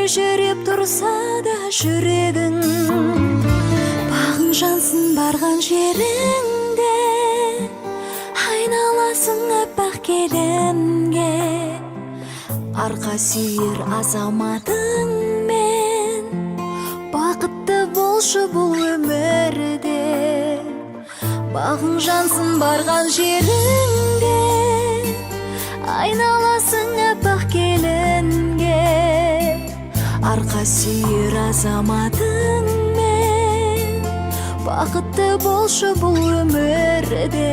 Елжіреп тұрса да жүрегің, бағың жансын барған жеріңде, айналасың аппақ келінге. Арқа сүйер азаматыңмен, бақытты болшы бұл өмірде. Бағың жансын барған жеріңде, айналасың аппақ келінге. Арқа сүйер азаматыңмен, бақытты болшы бұл өмірде.